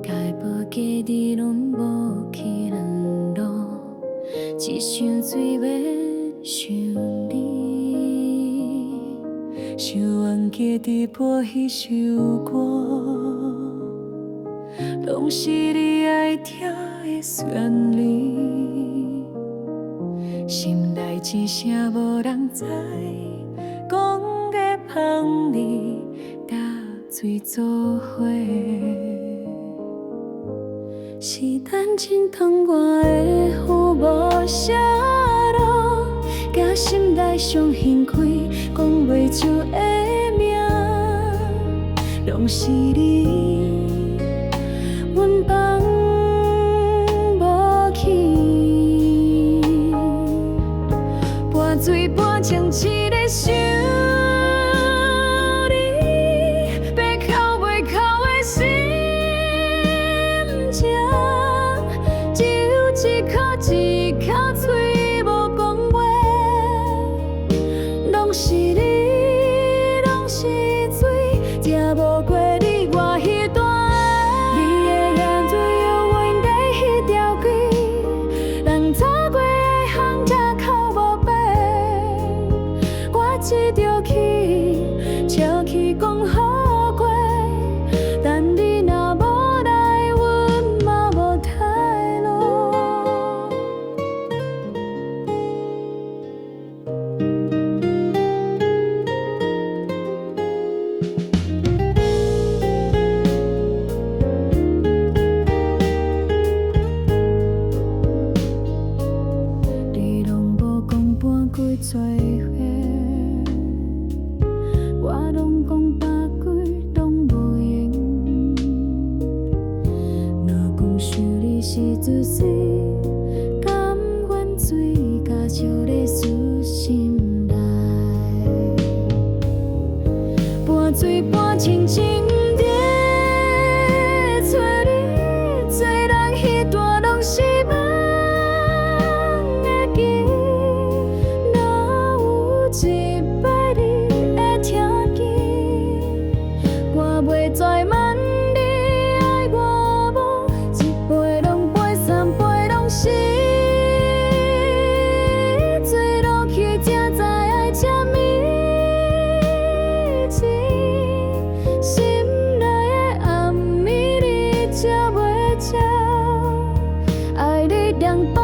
该无家己攏無去兩路，一想醉欲想你。想阮記得播彼首歌，攏是你愛聽的旋律。心內一聲無人知，講的芳你踏水做伙。是等情通我的雨無寫落，共心內傷痕開，講袂出的名，攏是你，阮放無去。半醉半清醒咧想你，欲哭袂哭的心情，只有一口一口喙無講話，攏是你，攏是水，聽無過你我彼段。你的眼淚予阮在彼條街，人走過的巷才哭無白。我一著去，笑去講好過，但你若無來，阮嘛無退路。你攏無講半句做伙，我攏講百句攏無用。若講想你時陣水，甘願水共笑咧輸心內。半醉半清醒在揣你，做人彼段攏是夢會記。若有一擺你會聽見，我袂再問你愛我無，一杯兩杯三杯攏是醉落去才知愛這麼深。心內的暗暝你食袂著，愛你連放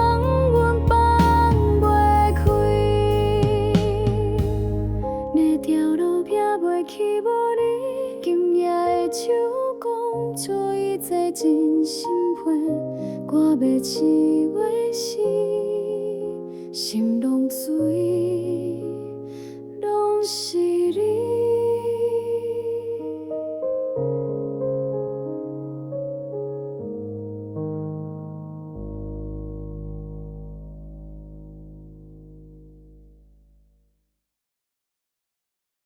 阮放袂開。那條路行袂去無你，今夜的手講出一切真心話，我欲試話時，心攏水。